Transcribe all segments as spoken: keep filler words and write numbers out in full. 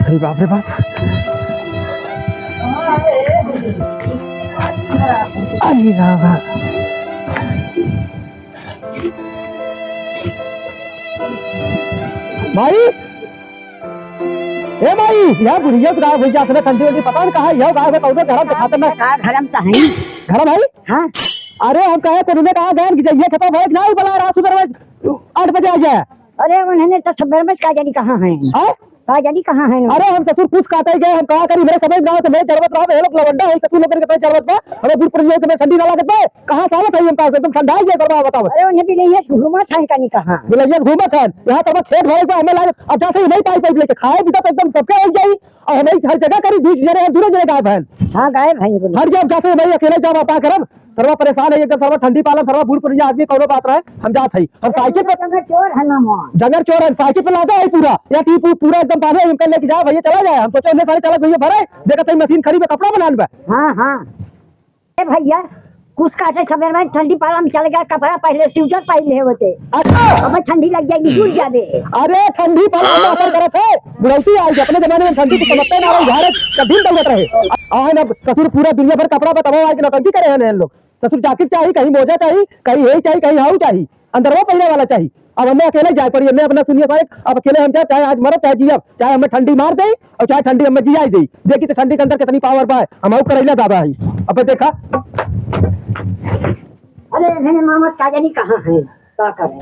अरे बाप रे बाप। अरे राम राम। माई, ए माई, यह बुढ़िया से गायब होइ जात है, ठंडी वंडी पता नहीं कहाँ, यह गायब है, कौनो घर में दिखाते ना। का घर में तो है। घर में है? हाँ। अरे हम कहे तो उन्होंने कहा गए कि जइए खेतवा भरे, ना ही बुला रहा सुबह में आठ बजे आ जाए। अरे उन्होंने तो सुबह में का जानी कहाँ है। हाँ? का जानी कहाँ है ना। अरे हम ससुर पूछ काटे गए, हम कहा करी, मेरे समझ ना हो तो मेरे जरूरत रहा, ये लोग लवंडा है, ससुर लोग के पास जरूरत बा, हमें बूढ़ पुरनिया के ठंडी ना लागत बा, कहाँ से आवत है, हम कहा एकदम ठंडा ही है, सरवा बताओ। अरे उन्हें भी नहीं है, घूमत है कनी कहाँ। बिलैया घूमत है, यहाँ सरवा खेत भरे बा, हमें लागत, अब जाते ही नहीं पाई पाई लेके खाए भी तो एकदम सबके हो जाई, और हमें हर जगह करी, बीच जने हैं, दूर जने गायब हैं। हाँ, गायब हैं ये बोलो। हर जगह जाते ही भाई अकेले जाओ, आप का करब, सरवा परेशान है, एकदम सरवा ठंडी पालन, सरवा बूढ़ पुरनिया आदमी, कौनो बात रहे, हम जात हई। हम साइकिल पे जंगर चोर है ना मोहन। जंगर चोर है, साइकिल पे लादा है पूरा, या टीपू पूरा एकदम बांधे, इनका लेके जाए भैया, चला जाए। हम सोचे उन्हें सारे चला भैया भरे, देखा सही मशीन खड़ी बा, कपड़ा बनान बा। हाँ, हाँ। ए भैया, कुछ काटे सवेर में ठंडी पाला में चल गया, कपड़ा पहले स्वेटर पहन ले होते। अच्छा। अब ठंडी लग जाएगी, जुड़ जाबे। अरे ठंडी पाला में असर करत है, बुढ़ौती आई, अपने जमाने में ठंडी को समझते ना रहे, घर कभी दौड़त रहे। आ है ना ससुर पूरा दुनिया भर कपड़ा बतावा, आज नौटंकी करे हैं लोग। ससुर जाकिट चाही, कहीं मोजा चाही, कहीं यही चाही, कहीं हाउ चाही, अंदरवा पहिरे वाला चाही। अब हमें अकेले जाए पड़ी, हमें अपना सुनिए साहब, अब अकेले हम जाए, चाहे आज मरो चाहे जियब, चाहे हमें ठंडी मार दे और चाहे ठंडी हमें जियाई दे। देखी तो ठंडी के अंदर कितनी पावर बा, हम आउ करैला दादा है। अब देखा। अरे, अरे मामा, का जानी कहाँ है, का करे?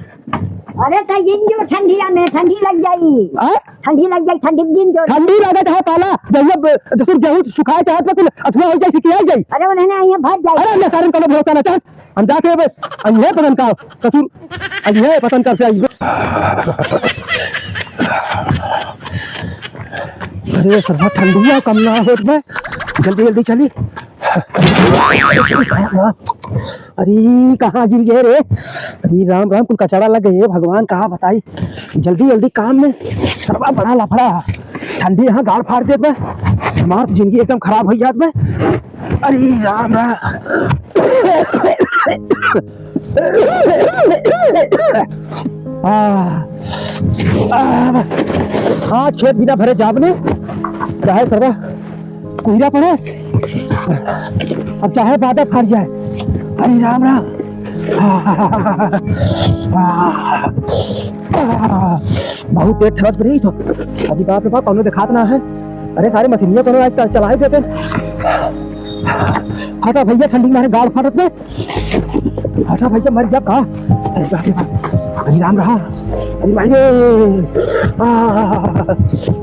अरे, तो ये जो ठंडिया में ठंडी लग जाई। हाँ? ठंडी लग जाई, ठंडी दिन जो। ठंडी लागत है पाला, जब जब ससुर गेहूं सुखाए चाहत में कुल अथुआ हो जाए, सिकिया जाए। अरे, उन्हें नहीं, ये भाग जाए। अरे, अन्य कारण कोनो भरोसा ना चाहत। हम जाके बस, अइहे पतन का, ससुर, अइहे पतन का से अइहे। अरे, सरवा ठंडिया कम ना होत बे, जल्दी, जल्दी चली। अरे, कहाँ गिर गए रे? अरे, राम, राम, कुल कचड़ा लग गए, हे भगवान, कहाँ बताई? जल्दी, जल्दी काम में, सरवा बड़ा लफड़ा। ठंडी यहाँ गाड़ फाड़ देत बे, हमार जिंदगी एकदम खराब हो जात बे। अरे, राम, राम। आ, आ, हाँ, खेत बिना भरे जाब ने, चाहे सरवा कुहिरा पड़े, अब चाहे बादल फट जाए। अरे राम राम। आ, आ, आ, बहुत तेज ठंड पड़ी तो, अभी बाप रे बाप, कौनो देखात ना है। अरे सारे मशीनिया कौनो आज चलाए देते। हटा भैया, ठंडी मारे गाल फाटत बे। हटा भैया, मर जा का? अरे बाप रे बाप। अरे राम रहा। अरे माई रे। आ,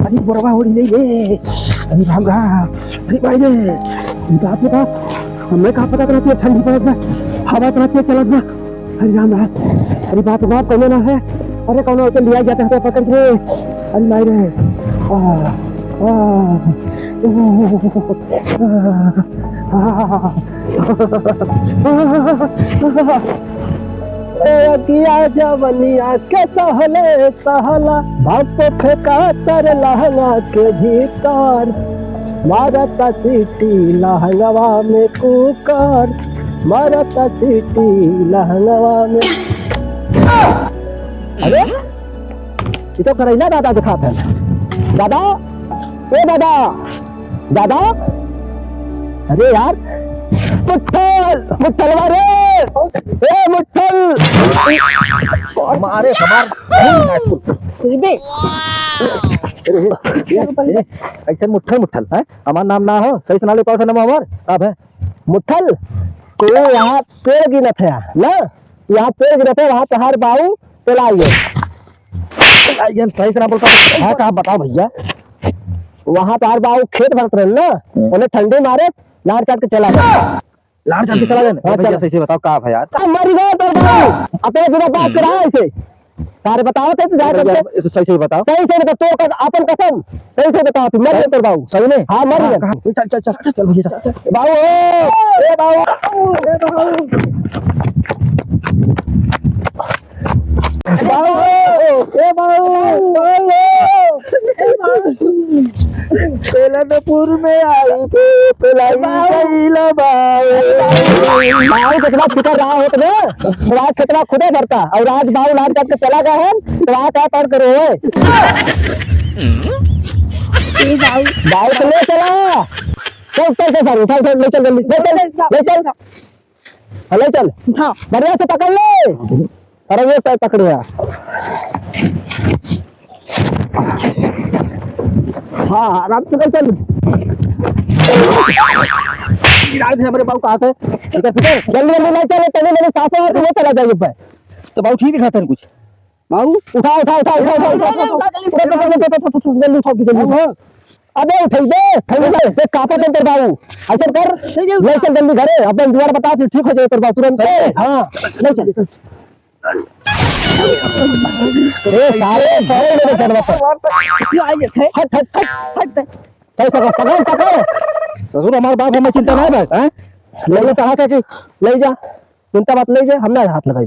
अरे बोरवा उड़ी नहीं रे। अरे राम रहा। अरे माई रे। अरे बाप रे बाप। हमें का पता था कि ठंडी पड़त बा। हवा इतना तेज चलत बा। अरे राम रहा। अरे बाप रे बाप, कौनो ना है। अरे कौनो के लिया जाता है पकड़ के। अरे माई रे। आ, आ, ओ, आ। ए अगिया जवनिया के सहले सहला, बाप फेंका तर लहंगा के भीतर, मारता सीटी लहंगवा में कुकर, मारता सीटी लहंगवा में। अरे, ये तो करैला दादा दिखात है। दादा, ए दादा, दादा, अरे यार, मुट्ठल, मुट्ठलवा रे, ए मुट्ठल। मारे हमार। अरे, अरे, ऐसे मुट्ठल, मुट्ठल, हैं? हमार नाम ना हो, सही से ना ले पाओ, नाम हमार, अब है। मुट्ठल, तू यहाँ पेड़ गिनत है ना? यहाँ पेड़ गिनत है, वहाँ तोहार बाऊ पेलाई है। यार, सही से ना बोल पाओ। हाँ, कहाँ बताओ भैया? वहाँ तोहार बाऊ खेत भरत रहे ना, हम्म। उन्हें ठंडी मारे, लाड़ चाट के चला गया। लाड़ चाट के चला गया? हाँ, भैया, चला। सही से बताओ, का है यार? अब मर गए तोर बाऊ, अपने बिना बात कर रहा है इसे। सारे बताओ तो, जा भैया, करके। इसे सही से बताओ। सही से बताओ, तोर का अपन कसम, सही से बताओ, तू मर गए तोर बाऊ। सही में? हाँ, मर गए। कहाँ? चल, चल, चल, चल, चल भैया, चल, चल। बाऊ, ए बाऊ, ए बाऊ। बाऊ, ए बाऊ, बाऊ, ए बाऊ। पेलनपुर में आई के पेलाई गईला बाऊ। बाऊ कितना फिकर रहा होत ना, तो आज कितना खुदे भरता, और आज बाऊ लाड़ काट के चला गया है, तो आज क्या पढ़ करो है? ए बाइक ले चला। चल, उतर के सारे, उठा, उठा, ले चल जल्दी, ले चल, ले चल। हाँ, ले चल। उठा। बढ़िया से पकड़ ले। अरे ये पैर पकड़े यार। हाँ, आराम से ले चल। यार, हमारे बाबू कहाँ से? इधर, इधर। जल्दी, जल्दी ले चल, तनी, तनी सांस और ले चला जाइए पे। तो बाबू ठीक दिखाते हैं कुछ। बाबू, उठा, उठा, उठा। जल्दी उठा, जल्दी उठा, जल्दी। जल्दी उठा, जल्दी। हाँ। अबे उठइबे, ठंडी से, देख कांपत है तोर बाबू। ऐसा कर, ले चल जल्दी घरे, अपन जुगाड़ बता, तू ठीक हो जाए तोर बाबू तुरंत। हाँ, ले चल। ए, सारे, सारे मेरे घर में। हट, हट, हट। हट। चल, पकड़, पकड़, पकड़। ससुर, हमार बाप हमें चिंता नहीं बा, हैं? ले लो, कहा था कि ले जा। चिंता मत लीजिए, हम ना हाथ लगाई।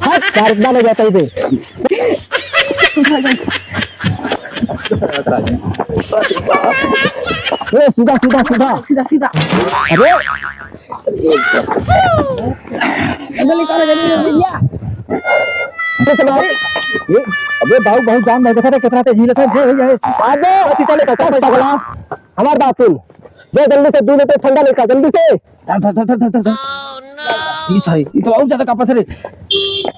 हट, यार, इतना ले जाता ही दे। ए, सीधा, सीधा, सीधा। सीधा, सीधा। अरे। जल्दी निकालो, जल्दी, जल्दी, भैया। अबे, चला। ये, अबे, बाबू, बहुत जाम है, देखा था कितना तेज हिलत है, ये, ये, ये। अबे, पगला, हमार बात सुन। दे जल्दी से दो लीटर ठंडा लेकर, जल्दी से। धर, धर, धर, धर, धर, धर। ई सही, ई तो और ज्यादा कांपत है रे।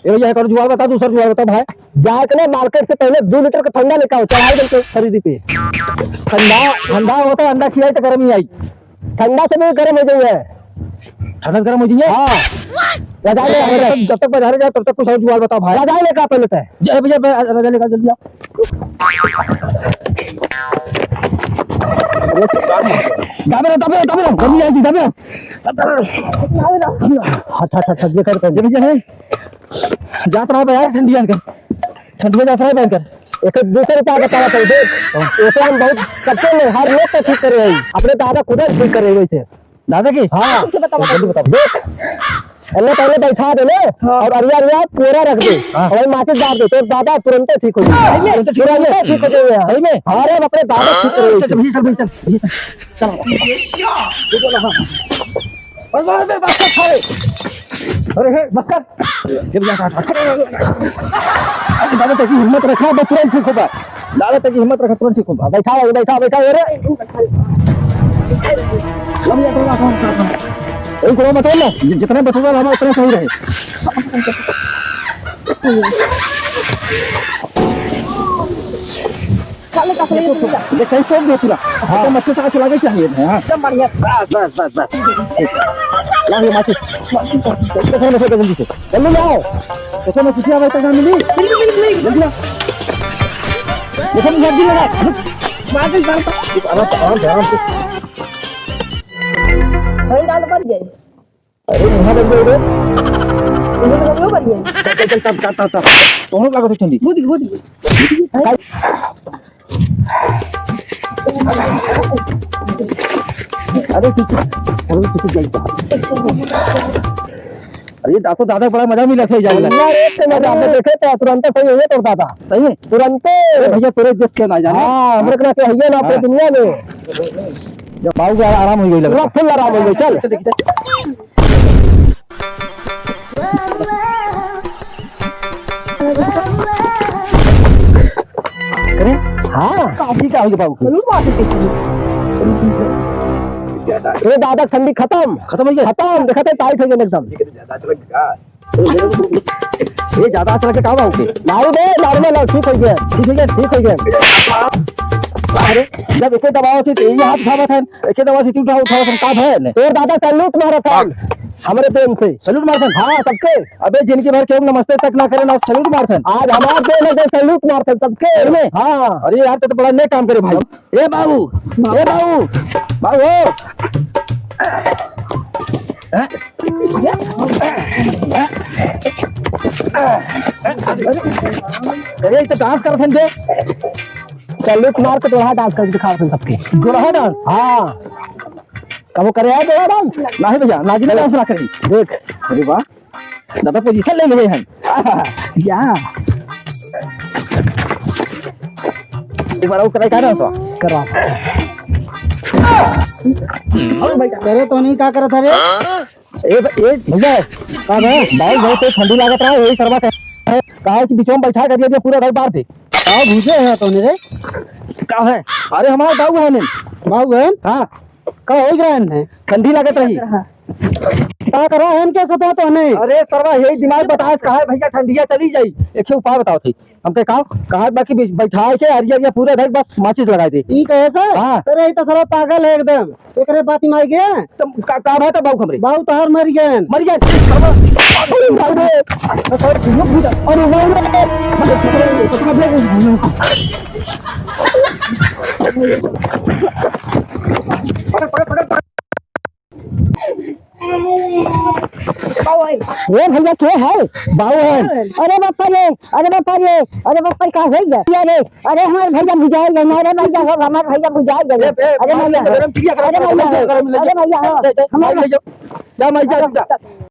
ए भैया, एक और जुगाड़ बता, दूसरा जुगाड़ बता भाई। जाके ना मार्केट से पहले दो लीटर का ठंडा लेकर आओ, चढ़ाई दे के शरीर पे। ठंडा, ठंडा होता है, अंडा खिलाई तो गर्मी आई। ठंडा से भी गर्म हो जाइए। ठंडा से गर्म हो जाइए? हाँ। रजाई ले, जब तक, जब तक बाजारे जाए, तब तक कुछ और जुगाड़ बताओ भाई। रजाई लेकर पहले तय। जय भैया, भैया, रजाई लेकर जल्दी आओ। दाबे रहो, दाबे रहो, दाबे रहो, गर्मी आई थी, दाबे रहो। हट, हट, हट, हट, जे कर, कर। ये भैया है, जात रहा है यार, ठंडिया कर, ठंडिया जात रहा है भयंकर। एक दूसरे का बतावा था, देख, ऐसे हम बहुत सबके में हर लोग को ठीक कर रहे हैं, अपने दादा खुद ठीक कर रहे हैं वैसे। दादा की? हाँ। तुमसे बतावा। जल्दी बताओ। देख, पहले, पहले बैठा दे ना, हाँ। और अरिया, अरिया पूरा रख दे, हाँ। और वही माचिस डाल दे, तो दादा तुरंते ठीक हो जाएगा। सही में? तुरंते ठीक हो जाएगा। सही में? हाँ रे, अपने दादा ठीक कर रहे हैं। चल, चल, चल, चल। चलो। बस, बस, बस, बस कर, सारे। अरे, हे, बस कर। ये भी जा, हट, हट। अरे, दादा, तेरी हिम्मत रखा, बस तुरंत ठीक होगा। दादा, तेरी हिम्मत रखा, तुरंत ठीक होगा। बैठा, बैठा, बैठा, अरे। लम जा, थोड़ा, थोड़ा, थोड़ा। एक करो, बटोर लो। जि-, जितने बटोर लो, हमारा उतने सही रहे। साले का सही है, ये कहीं टोक दे पूरा। हाँ। एकदम अच्छे से आँच लागे चाहिए। हाँ। एकदम बढ़िया। बस, बस, बस, बस। लाओ ये माचिस। देखो ना, देखो जल्दी से। जल्दी लाओ। देखो ना, किसी आवे तक ना मिली। मिली, मिली, मिली। जल्दी लाओ। देखो ना, जल्दी लगा। माचिस डाल। अरे, अरे, ध्यान से। भाई, डाल बन गए। अरे, मुँह बन गए रे। मुँह बन गए, बन गए। चल, चल, चल, चल, चल, चल। तोहरो लागत है ठंडी। बुझ गई, बुझ गई। अरे, तू चुप, अरे, तू चुप, जाइए। अरे, आपको दादा बड़ा मजा मिला था, जाने लगा। अरे, इतने मजा आपने देखे तो तुरंत सही हो गया तोर दादा। सही है? तुरंते। अरे भैया, तोरे जस के ना जाने। हाँ, हमरे के ना के हइये ना अपने हाँ। दुनिया में। जब बाबू का आराम हो गई लगा। पूरा full आराम हो गई, चल। चल, देखिए। अरे, हाँ। काफी का हो गया बाबू को? जरूर बात है। ए दादा, ठंडी खत्म। खत्म हो गया? खत्म, देखा तो tight हो गया एकदम। ये ज्यादा चला के का बाबू के? लाओ बे, normal हो, ठीक हो गया। ठीक हो गया, ठीक हो गया। अरे, जब एके दबाव से तो ये हाथ उठावत है, एके दबाव से उठा, उठावत है, का है ने? तोर दादा salute मारत है, हमरे प्रेम से। Salute मारत है? हाँ, सबके। अबे, जिनकी भर के नमस्ते तक ना करे ना, salute मारत है। आज हमारे प्रेम से salute मारत है सबके। सही में? हाँ। अरे यार, तो, तो बड़ा नेक काम करे भाई। ए बाबू, ए बाबू, बाबू हो। अरे, ई तो dance करत हन बे। Salute मार के दोहरा dance करके दिखावत हन सबके। दोहरा dance? हाँ। कबो करे है दोहरा dance? नहीं भैया, नागिन dance ना करी। देख। अरे वाह। दादा position ले लिए हैं। या। एक बार और कराई का ना तो? करा। अरे भाई, करे तो नहीं, का करत है रे? ए भ-, ए भैया, का बे? भाई, बहुत तेज ठंडी लागत रहा, यही सरवा कहे, कहा कि बीचों में बैठा कर दिया, पूरा घर बार दे। का भूजे है तोने रे? का है? अरे हमार बाऊ है ने। बाऊ है? हाँ। का हो गया है? ठंडी लागत रही। का करा है इनके साथ तोने? अरे सरवा यही दिमाग बतास कहा है भैया, ठंडिया चली जाई। एक ठे उपाय बताओ थे। हमके का कहा बाकी बैठा के अरिया अरिया पूरा धक बस माचिस लगाई दे। ई कहे से? हाँ। अरे ई तो साला पागल है एकदम। एकरे बात में आई गया। तो का, का भाई तो बाऊ हमरे? बाऊ तोहार मर गए। मर गए? अरे बाऊ रे। अरे बाऊ रे। ए भैया, के है? बाऊ है। अरे बापा रे, अरे बापा रे, अरे बापा रे, का होई गया? अरे, अरे हमार भैया भुजाई गए, अरे भैया हो, हमार भैया भुजाई गए। ए, ए, अरे मार भैया ले, हो, गरम चिड़िया, अरे गरम, भैया हो, गरम ले, अरे भैया हो, ले, ले, हमार ले, ले, जा, माई जा, अरे जा।